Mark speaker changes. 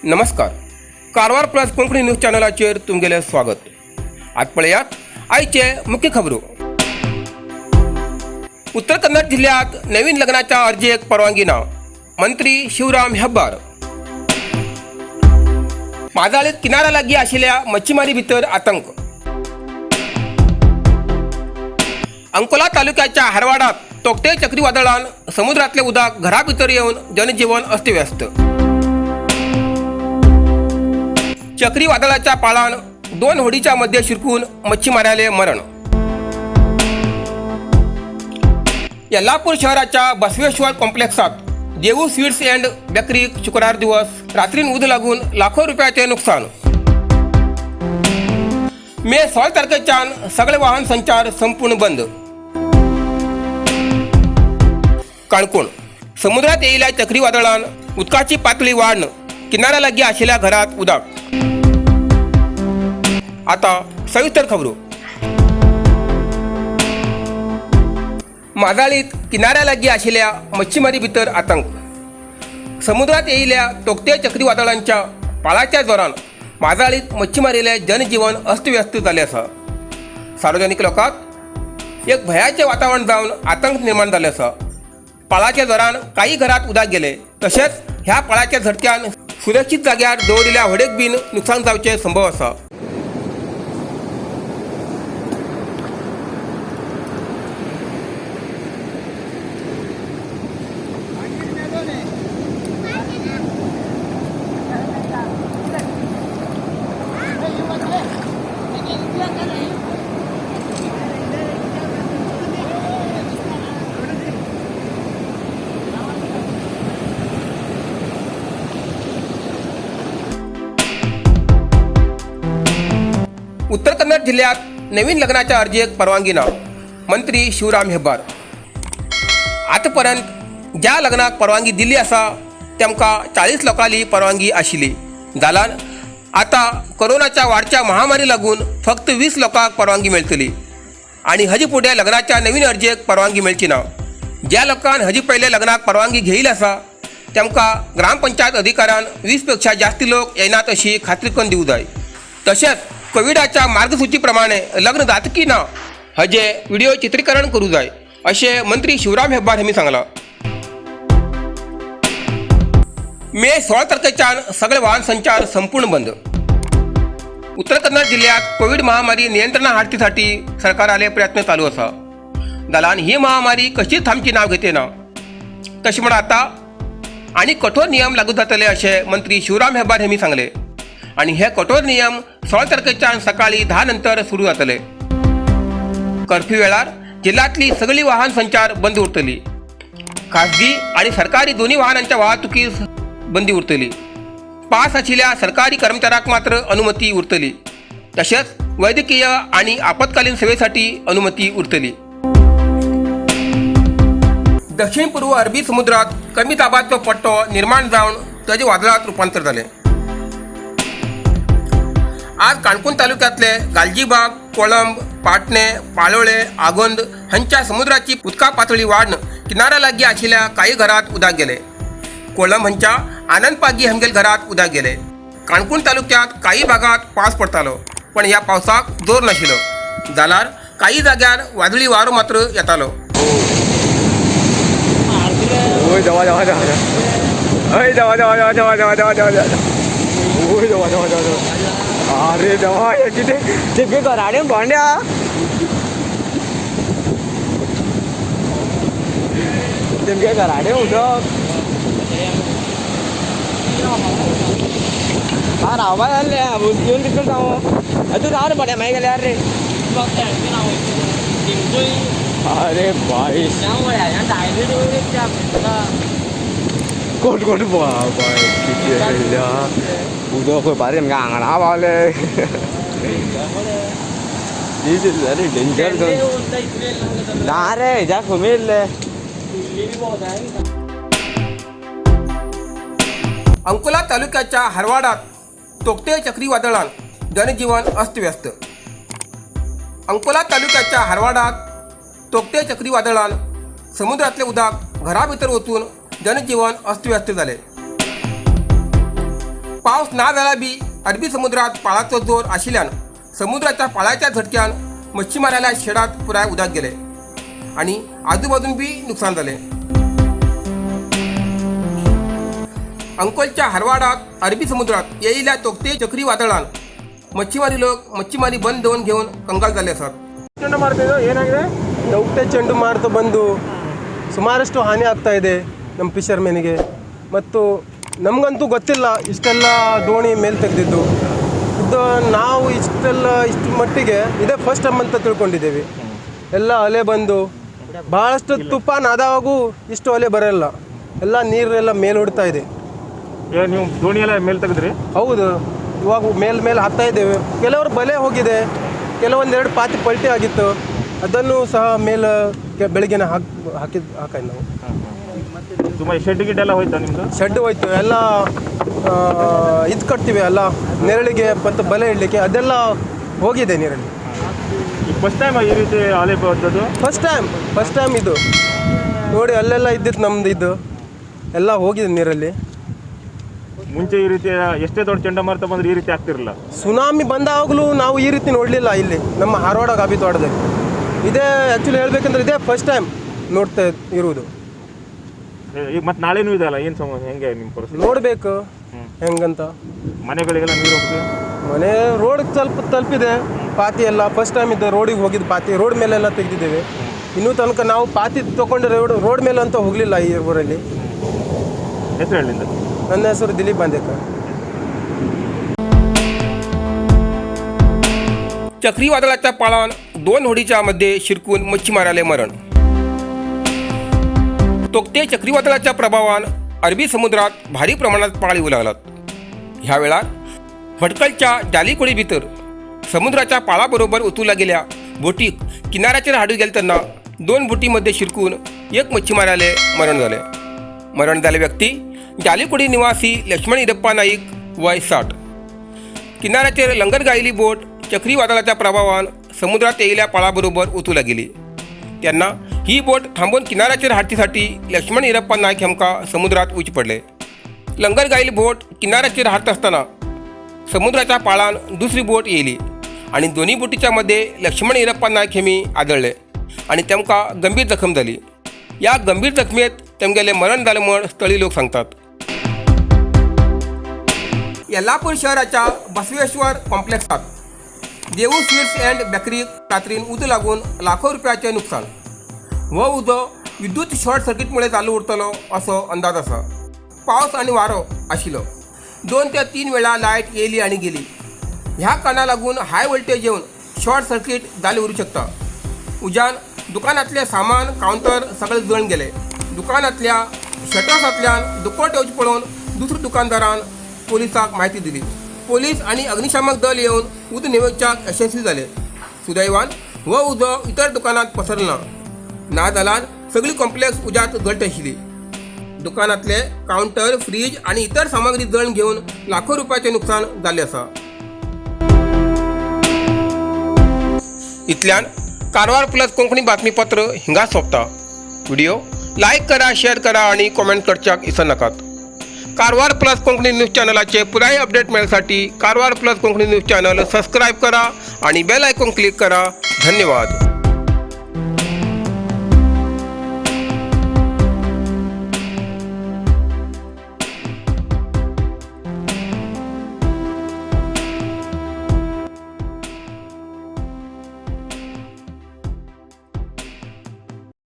Speaker 1: नमस्कार, Karwar plus Konkani news चॅनलाचेर तुमगेलें स्वागत. आज पळयात आयचे मुख्य खबरो. उत्तर कन्नड जिल्ह्यात नवीन लग्नाच्या अर्जेक परवानगी ना, मंत्री शिवराम हेब्बार. माजाळीत किनारा लागीं आशिल्ल्या मच्छीमारी भितर आतंक. अंकोला तालुक्याच्या हरवाडात तोक्ते चक्रीवादळान समुद्रातले उदक घरा भितर येवन जनजीवन अस्तव्यस्त. चक्रीवादळाच्या पाळान दोन होडीच्या मध्ये शिरकून मच्छीमाराले मरण. येल्लापूर शहराच्या बसवेश्वर कॉम्प्लेक्सात देऊ स्वीट्स अँड बेकरीक शुक्रार दिवस रात्रीन उद लागून लाखो रुपयाचे नुकसान. मे 16 तारखेच्यान सगळे वाहन संचार संपूर्ण बंद. काणकोण समुद्रात येयल्या चक्रीवादळान उदकाची पातळी वाढ, किनाऱ्या लागीं आशिल्ल्या घरात उदक. आता सविस्तर खबरो. माजाळीत किनाऱ्या लागीं आशिल्ल्या मच्छीमारी भितर आतंक. समुद्रात येयिल्ल्या तोक्ते चक्रीवादळांच्या पाळाच्या जोरान माजाळीत मच्छीमारीले जनजीवन अस्तव्यस्त जालें आसा. सार्वजनीक लोकांक एक भयाचें वातावरण जावन आतंक निर्माण जाल्लें आसा. पाळाच्या जोरान काही घरात उदक गेले, तशेंच ह्या पाळाच्या झटक्यान सुरक्षीत जाग्यार दवरिल्ल्या होडेक बीन नुकसान जावचें संभव आसा. उत्तर कन्नड जिल्ह्यात नवीन लग्नाच्या अर्जीक परवानगी ना, मंत्री शिवराम हेब्बार. आतापर्यंत ज्या लग्नाक परवानगी दिल्ली आसा तेमकां 40 लोकांली परवानगी आशिल्ली, जाल्यार आतां कोरोनाच्या वाडच्या महामारी लागून फक्त 20 लोकांक परवानगी मेळटली आनी हजे फुडें लग्नाच्या नवीन अर्जेक परवानगी मेळची ना. ज्या लोकांक हजे पयले लग्नाक परवानगी घेयिल्ली आसा तेमकां ग्रामपंचायत अधिकाऱ्यान 20 पेक्षा जास्ती लोक येनात अशी खात्री करून दिवंक जाय. तशेंच कोविडाच्या मार्गसूची प्रमाणे लग्न जाता की ना हजे व्हिडिओ चित्रीकरण करूं जाय अशें मंत्री शिवराम हेब्बार हांणी सांगलां. मे 16 तारखेच्यान सगळे वाहन संचार संपूर्ण बंद. उत्तर कन्नड जिल्ह्यात कोविड महामारी नियंत्रणा हाडचेसाठी सरकाराले प्रयत्न चालू आसा, जाल्यार ही महामारी कशीच थांबची नाव घेते ना. तशें म्हण आतां आनी कठोर नियम लागू जातले अशें मंत्री शिवराम हेब्बार हांणी सांगले आनी हे कठोर नियम 16 तारखेच्यान सकाळी 10 नंतर सुरू जातले. कर्फ्यू वेळार जिल्ह्यातली सगळी वाहन संचार बंद उरतली. खाजगी आणि सरकारी दोन्ही वाहनांच्या वाहतुकीस बंदी उरतली. पास आशिल्ल्या सरकारी कर्मचाऱ्यांक मात्र अनुमती उरतली. तशेंच वैद्यकीय आणि आपत्कालीन सेवेसाठी अनुमती उरतली. दक्षिण पूर्व अरबी समुद्रात कमी दाबाचो पट्टो निर्माण जावन ताजें वादळात रुपांतर जालें. आज काणकोण तालुक्यांतले गालजीबाग, कोळंब, पाटणे, पाळोळे, आगोंद हांच्या समुद्राची उदका पातळी वाडन किनाऱ्या लागीं आशिल्ल्या कांय घरात उदक गेले. कोळंब हांच्या आनंदपागी हांगेल घरात उदक गेले. काणकोण तालुक्यांत काही भागात पावस पडतालो, पण ह्या पावसाक जोर नाशिल्लो, जाल्यार काही जाग्यार वादळी वारो मात्र येतालो.
Speaker 2: ओय जावा जावा जावा ओय जावा जावा जावा जावा जावा जावा जावा जावा ओय जावा जावा जावा जावा. अरे जावा, हे कितें ते घराडे भांड्या तेमगे घराडे उदक हा रावपा जाल्लें येवन कितें जावं तूं राव रे बड्या मागीर गेल्यार रे. अरे बाय कोण कोण बाय कितें उदक खंय पारे आमगे आंगणा पावले. This is very danger zone. ना रे हेज्या खंय येयल्ले.
Speaker 1: अंकोला तालुक्याच्या हरवाडात तोक्ते चक्रीवादळान जनजीवन अस्तव्यस्त. अंकोला तालुक्याच्या हरवाडात तोक्ते चक्रीवादळान समुद्रातले उदक घरा भितर वचून जनजीवन अस्तव्यस्त जाले. पावस ना जाल्यार बी अरबी समुद्रात पाळाचो जोर आशिल्ल्यान समुद्राच्या पाळाच्या झटक्यान मच्छीमाराल्या शेडात पुराय उदक गेले आणि आजूबाजून बी नुकसान जालें. अंकोलच्या हरवाडात अरबी समुद्रात येयिल्ल्या तोक्ते चक्रीवादळान मच्छीमारी लोक मच्छीमारी बंद दवरून घेवन कंगाल जाल्ले आसात.
Speaker 3: ಚಂಡಮಾರುತ ಇದು ಏನಾಗಿದೆ?
Speaker 4: ಚೌಟೆ ಚಂಡುಮಾರುತ ಬಂದು ಸುಮಾರಷ್ಟು ಹಾನಿ ಆಗ್ತಾ ಇದೆ ನಮ್ಮ ಫಿಶರ್ಮೆನಿಗೆ. ಮತ್ತು ನಮಗಂತೂ ಗೊತ್ತಿಲ್ಲ ಇಷ್ಟೆಲ್ಲ ದೋಣಿ ಮೇಲೆ ತೆಗೆದಿದ್ದು. ಇದು ನಾವು ಇಷ್ಟೆಲ್ಲ ಇಷ್ಟು ಮಟ್ಟಿಗೆ ಇದೇ ಫಸ್ಟ್ ಟೈಮ್ ಅಂತ ತಿಳ್ಕೊಂಡಿದ್ದೇವೆ. ಎಲ್ಲ ಅಲೆ ಬಂದು ಭಾಳಷ್ಟು ತುಫಾನ್ ಆದಾಗೂ ಇಷ್ಟು ಅಲೆ ಬರಲ್ಲ. ಎಲ್ಲ ನೀರೆಲ್ಲ ಮೇಲೆ ಹೊಡ್ತಾ ಇದೆ.
Speaker 3: ಏ, ನೀವು ದೋಣಿ ಎಲ್ಲ ಮೇಲೆ ತೆಗೆದ್ರಿ?
Speaker 4: ಹೌದು, ಇವಾಗ ಮೇಲೆ ಮೇಲೆ ಹಾಕ್ತಾ ಇದ್ದೇವೆ. ಕೆಲವರು ಬಲೆ ಹೋಗಿದೆ, ಕೆಲವೊಂದೆರಡು ಪಾತಿ ಪಲ್ಟಿ ಆಗಿತ್ತು, ಅದನ್ನು ಸಹ ಮೇಲೆ ಬೆಳಗ್ಗೆನೆ ಹಾಕಿ ಹಾಕಿದ್ ಹಾಕಿದ್ ನಾವು.
Speaker 3: ತುಂಬ ಶೆಡ್ ಗಿಡ್ ಎಲ್ಲ ಹೋಯ್ತಾ ನಿಮ್ದು?
Speaker 4: ಶೆಡ್ ಹೋಯ್ತು ಎಲ್ಲ. ಇದು ಕಟ್ತೀವಿ ಎಲ್ಲ ನೆರಳಿಗೆ ಮತ್ತು ಬಲೆ ಇಡಲಿಕ್ಕೆ, ಅದೆಲ್ಲ ಹೋಗಿದೆ ನೀರಲ್ಲಿ.
Speaker 3: ಈಗ ಫಸ್ಟ್ ಟೈಮ್ ಈ ರೀತಿ ಅಲೆ ಬಂದದ್ದು?
Speaker 4: ಫಸ್ಟ್ ಟೈಮ್, ಫಸ್ಟ್ ಟೈಮ್ ಇದು. ನೋಡಿ, ಅಲ್ಲೆಲ್ಲ ಇದ್ದಿತ್ತು ನಮ್ದು, ಇದು ಎಲ್ಲ ಹೋಗಿದೆ ನೀರಲ್ಲಿ.
Speaker 3: ಮುಂಚೆ ಈ ರೀತಿ ಎಷ್ಟೇ ದೊಡ್ಡ ಚಂಡಮಾರುತ ಬಂದ್ರೆ ಈ ರೀತಿ ಆಗ್ತಿರಲಿಲ್ಲ.
Speaker 4: ಸುನಾಮಿ ಬಂದಾಗಲೂ ನಾವು ಈ ರೀತಿ ನೋಡಲಿಲ್ಲ ಇಲ್ಲಿ ನಮ್ಮ ಹಾರವಾಡ ಗಾಬಿ ತೋಟದಲ್ಲಿ. ಇದೇ ಆ್ಯಕ್ಚುಲಿ ಹೇಳ್ಬೇಕಂದ್ರೆ ಇದೇ ಫಸ್ಟ್ ಟೈಮ್ ನೋಡ್ತಾ ಇರುವುದು.
Speaker 3: ಈಗ ಮತ್ತೆ ನಾಳೆನೂ ಇದೆ ಅಲ್ಲ, ಏನು ಸಮಸ್ಯೆ, ಹೆಂಗೆ ನಿಮ್ಮ ಪರಿಸ್ಥಿತಿ?
Speaker 4: ನೋಡಬೇಕು ಹೆಂಗಂತ.
Speaker 3: ಮನೆಗಳಿಗೆಲ್ಲ ನೀರು ಹೋಗ್ತದೆ?
Speaker 4: ಮನೆ ರೋಡ್ ಸ್ವಲ್ಪ ತಲುಪಿದೆ ಪಾತಿ ಎಲ್ಲ. ಫಸ್ಟ್ ಟೈಮ್ ಇದ್ದ ರೋಡಿಗೆ ಹೋಗಿದ್ದು ಪಾತಿ ರೋಡ್ ಮೇಲೆಲ್ಲ ತೆಗೆದಿದ್ದೇವೆ. ಇನ್ನೂ ತನಕ ನಾವು ಪಾತಿ ತೊಗೊಂಡು ರೋಡ್ ರೋಡ್ ಮೇಲೆ ಅಂತ ಹೋಗಲಿಲ್ಲ ಈ ಊರಲ್ಲಿ.
Speaker 3: ಹೆಸರು ಹೇಳಿಂದ?
Speaker 4: ನನ್ನ ಹೆಸರು ದಿಲೀಪ್ ಬಾಂದೇಕರ್.
Speaker 1: चक्रीवादळाच्या पाळान 2 होडीच्या मध्ये शिरकून मच्छीमाराले मरण. तोक्ते चक्रीवादळाच्या प्रभावान अरबी समुद्रात भारी प्रमाणात पाळ येऊ लागलात. ह्या वेळार भटकलच्या जालीकोडी भितर समुद्राच्या पाळाबरोबर उतरल्या गेल्या बोटीक किनाऱ्याचेर हाडू गेले तेन्ना 2 बोटीमध्ये शिरकून एक मच्छीमाराले मरण जालें. मरण जाल्ले व्यक्ती जालीकोडी निवासी लक्ष्मण इरप्पा नाईक, वय 60. किनाऱ्याचेर लंगर गायिल्ली बोट चक्रीवादळाच्या प्रभावान समुद्रात येयिल्ल्या पाळाबरोबर उतू लागली तेन्ना ही बोट थांबोवन किनाऱ्याचेर हाडचे लक्ष्मण इरप्पा नायक हांकां समुद्रात वयचें पडलें. लंगर गायिल्ली बोट किनाऱ्याचेर हाडटा आसतना समुद्राच्या पाळान दुसरी बोट येयली आनी दोनूय बोटीच्या मध्ये लक्ष्मण इरप्पा नायक हेमी आदळ्ळे आनी तेमकां गंभीर जखम जाली. ह्या गंभीर जखमेत तेमगेलें मरण जालें म्हूण स्थळीय लोक सांगतात. येल्लापूर शहराच्या बसवेश्वर कॉम्प्लेक्सात देवू स्वीट्स अँड बेकरीक रात्रीन उजो लागून लाखो रुपयाचें नुकसान. हो उजो विद्युत शॉर्ट सर्किटमुळे चालू उरतलो असो अंदाज आसा. पावस आनी वारो आशिल्लो. 2 ते 3 वेळा लायट येयली आनी गेली. ह्या कारणाक लागून हाय वोल्टेज येवन शॉर्ट सर्किट जालें उरूंक शकता. उज्यान दुकानांतलें सामान, कावंटर सगळें जळून गेले. दुकानांतल्या शटर्सांतल्यान दुकोट येवचें पळोवन दुसऱ्या दुकानदारान पोलिसांक म्हायती दिली. पोलीस आनी अग्निशामक दल येवन उजो न्हिवोवच्याक यशस्वी जाले. सुदैवान हो उजो इतर दुकानांत पसरलो ना, ना जाल्यार सगळी कॉम्प्लेक्स उज्यांत गळट आशिल्ली. दुकानांतले कावंटर, फ्रीज आनी इतर सामग्री जळून घेवन लाखो रुपयाचें नुकसान जाल्लें आसा. इतल्यान कारवार प्लस कोंकणी बातमीपत्र हिंगा सोंपता. व्हिडिओ लायक करा, शेअर करा आणि कॉमेंट करच्याक विसरनाकात. कारवार प्लस कोंकणी न्यूज चॅनलाचे पुराय update मेळसाठी Karwar plus Konkani news channel subscribe करा आणि बेल आयकॉन क्लिक करा. धन्यवाद.